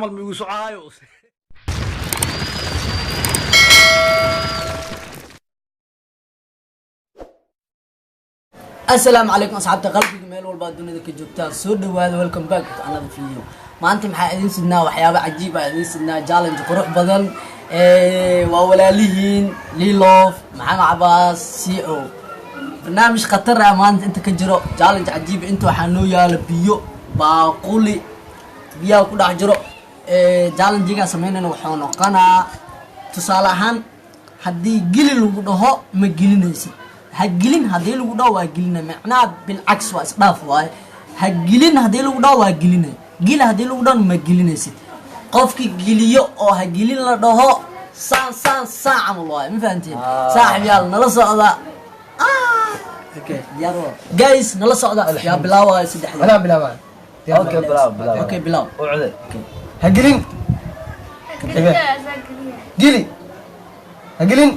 Camal miigu socaayo. Asalaamu calaykum asxaabta qalbiga, meel walba aad dunida ka joogtaan, soo dhawaada. Welcome back to another video. Maanta maxaa idiin sidnaa? Waxyaabo cajiib ah idiin sidnaa, challenge qurux badan. Waa walaalihiin Lilof Maxamed Cabaas c o barnaamij khatar ah maanta inta ka jiro, challenge cajiib. Inta waxaa noo yaala biyo, baaquli biyaha ku dhex jiro. Challengegaa sameynayna wuxuu noqonaa, tusaale ahaan, haddii geli lagu dhaho ma gelinaysid, ha gelin haddii lagu dhaho waa gelina. Macnaha bilcaks waa isdhaaf waaye. Ha gelin haddii lagu dhaho waa gelinay, geli haddii lagu dhaho ma gelinaysid. Qofki geliyo oo ha gelin la dhaho, saan saan saan camal waaye, ma fahanteen? Saaxib yaal, nala socda. Okay, diyaar waa guys, nala socda. Yaa bilaawaayo saddexda? أنا bilaabaa. Okay, bilaab, bilaab. Okay, bilaab. U coday. Ha gelin. Geli. Ha gelin.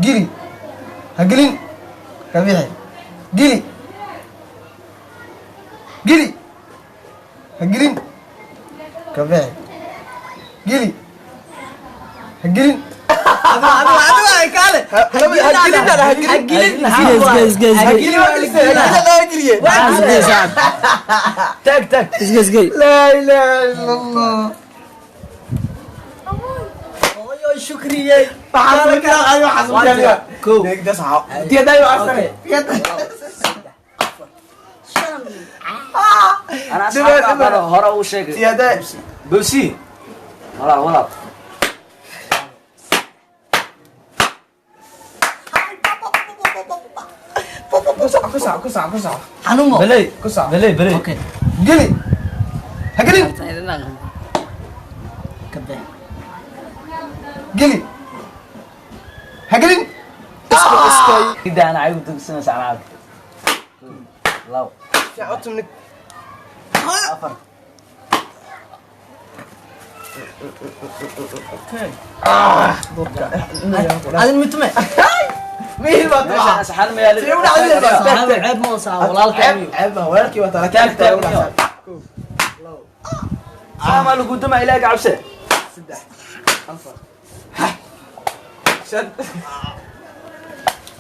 Geli. Ha gelin. Ka bixi. Geli. Geli. Ha gelin. Ka bixi. Geli. Ha gelin. Ha gelin. Ha gelin. Ha gelin. Taag, taag. لا إله إلا الله. Hooyo shukriyey. Kow. Okay. Shan. Ana asxaabta aqaano, hore u sheegay. Bowsi. Walaal, walaal. Xanuumo. Belay. Ku soco. Belay, belay. Okay. Geli. Ha gelin. Ka bix. Geli. Ha gelin. Ida ana ayagu tugsanaysa ana ark. Labo. Afar. Adin mitume. Meeshaan saxan ma yaalin. Saxaabo ceeb ma osaa walaalka anigu. Taag, taag. Sama lagu dama, ilaahay ka cabse.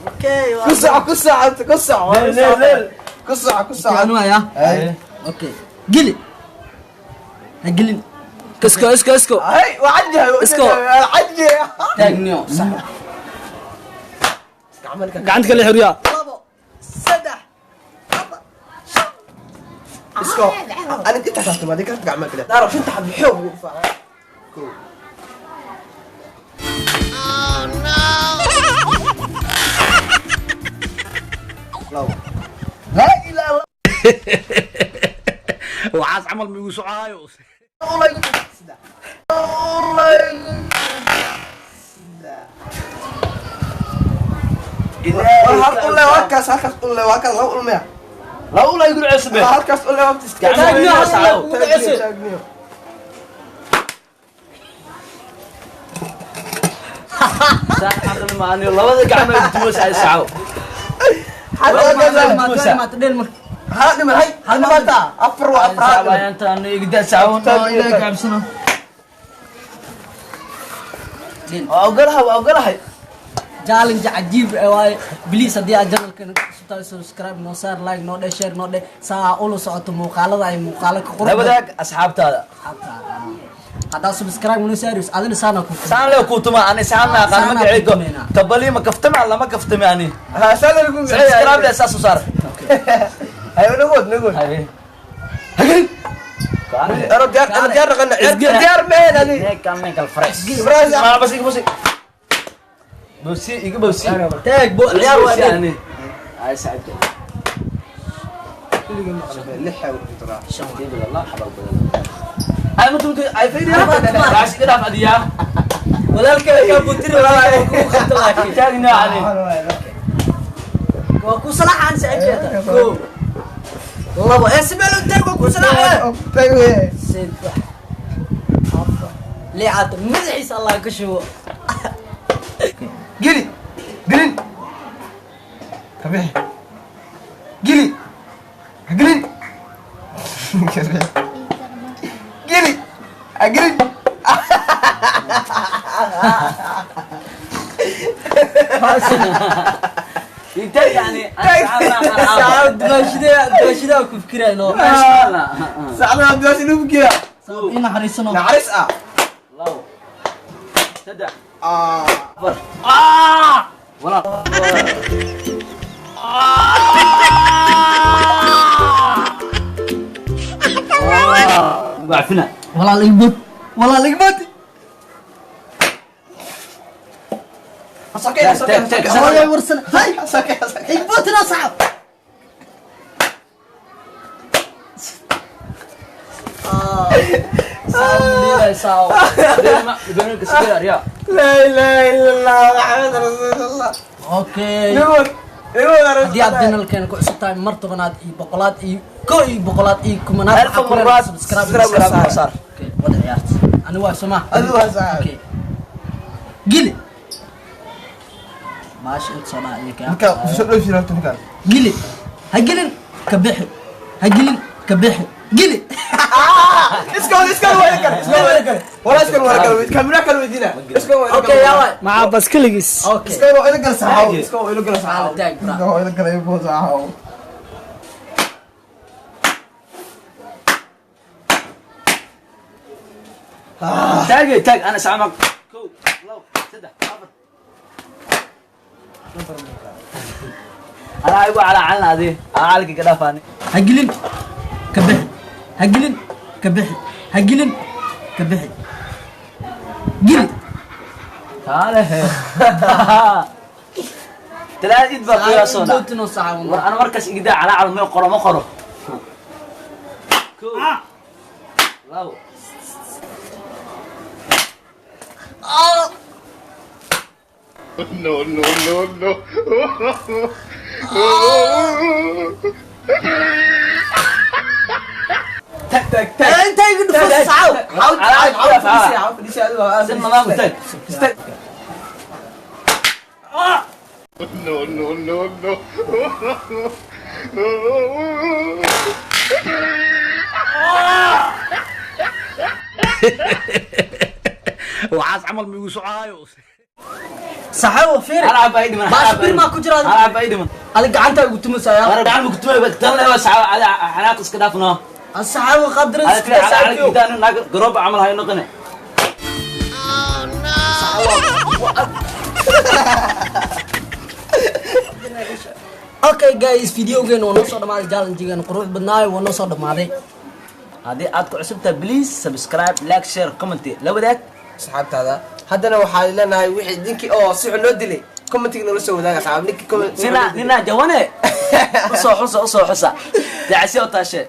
Okay. Leel, leel, leel. Anu ayaa. Okay, geli, ha gelin. Isko, isko, isko. Taagniyo sax. Gacanta kale xiriya. Labo, saddex, afar, shan. أنا كنت حسبت ما ذكرت قاعد ما كده تعرف شو أنت حب حب. لا إله إلا Waxaas camal miigu socaayo. الله. الله halkaas, halkaas ulle, waa kaas laba ulmaya. Laba ul ay guri cusub. Halkaas ulle waa. Taagniyo, hal ul kugu cusub. Taagniyo. Saan aqli ma ani labada gacmo ay duwas ay saco. Maata dheel marka. Hal dhiman, hay hal maanta, afar waa afar, hal dhiman. Intaan igda saco, ilaahay ka cabsano. Waa ogolahay, waa ogolahay. Challenge cajiib eh waaye. Please, haddii aad channelkan cusub tahay, subscribe noo saar, like noo dheh, share noo dheh, saa ula socoto muuqaalada ay muuqaalo ka qurux La badan. Wadaag asxaabtaada. Asxaabtaada. Haddaa subscribe noo saarayso, adina saana ku Saan leh ku tuma ani saan ma aqaan. Saana magaciigo. ku tumeynaa. Tabali ma kaftama, lama kaftama ani. Ha saan lagu Subscribe leh, saas u saar. Hay nagood, nagood. Haye. Hagelin. Ana diyaar, ana diyaar naqana, diyaar meen adi. Neeka fresh. Ibrahim. Ma bas iga basi. Basi iga basi. Taag bo ciyaar waa dheel. Ani. Ay saaxiibka. Allah xabal badan. Ay mutu ay fiiri. Raas iga dhaaf adiya. Walaalkay kaa butiri, walaalkay kugu qabta laakiin. Taagna ani. Waa ku salaxaan saaxiibkeeda. Kow, labo, ee simeel u taag, waa ku salaxaan. Saddex, afar, liicata madaxiisa Allah ka shubo. Geli. Gelin. Ka bixi. Geli. Ha gelin. Ka bixi. Hagelin. Intee yani Saacad dumaashidaa ku fikirayno. Saacadaha dumaasha inuu fikiraa. In naxariisano. Naxariis ah. Labo, saddex, Ah. afar. Walaal. Wacfina. Walaal igbod, walaal igbod. Sokey, sokey, sokey. Hooyay warsan hay. Sokey, sokey. Igbodina saxab. Laa ilaaha illa Allah, Maxamed rasuulullah. Okay. Niman, niman. Haddii aad channelkeena ku cusub tahay, mar tobanaad iyo boqolaad iyo ko iyo boqolaad iyo kumanaad Alfa waxaa ku leedahay maraad subscribe. Subscribe saar. Okay, wada ciyaarta ani waa soma. Adigu waa saaxiib. Okay, gili maasha inta soo dhaca iyo kaa. Ninka soo dhoofi rabto ninkan. Gili, ha gelin, ka bixi, ha gelin, ka bixi, gili. Iska wada, iska wada kale, iska wada kale. Wala iska wada kale, kamera kale weydiina. Iska wada. Okay, yaa waay. Maca bas keligiis. Okay. Iska wada kale saxaw, iska wada kale saxaw. Taag, bra. Iska wada kale ibo saxaw. Taag, taag, ana sacma. Kow, labo, saddex, afar. Anaa igu calaacalan adi calaalkii ka dhaafaani. Ha gelin, ka bixi, ha gelin, ka bixi, ha gelin, ka bixi, gili. Taalehe talaad id baa qiyaasoo dha. Dootino saxaw. War ana markaas igidaa calaacal ma qoro, ma qoro. Kow, labo. No, no, no, no. Tag, tag, tag. Inta igu dhufo saxaw. Xaw, xaw, xaw, fadhiisi, xaw, fadhiisi, adigu. Si nidaam taag. Istag. No, no, no, no. Waxaas camal ma igu socaayo. Saxaw, fiiri. Hal baa ii dhiman. Baasha bir maa ku jira? Hal baa ii dhiman. Adiga gacanta igu tumasaya. War gacan ma kutumay tan leh saxaw xanaaq iska dhaafno. Saxaw qadran. Hada kale calaalka igidaa naag garoob camal hay noqone. Okay guys, videogeena waa noo soo dhamaaday, challengegeena qurux badnaayo waa noo soo dhamaaday. Haddii aad ku cusub tahay, please subscribe, like, share, comment, la wadaag Asxaabtaada. Haddana waxaa leenahay wixii ninkii oo si xun loo dilay commentiga nala soo wadaaga, asxaab, ninkii comment. Nina nina jawane usoo xusa, usoo xusa dacasi oo taashe.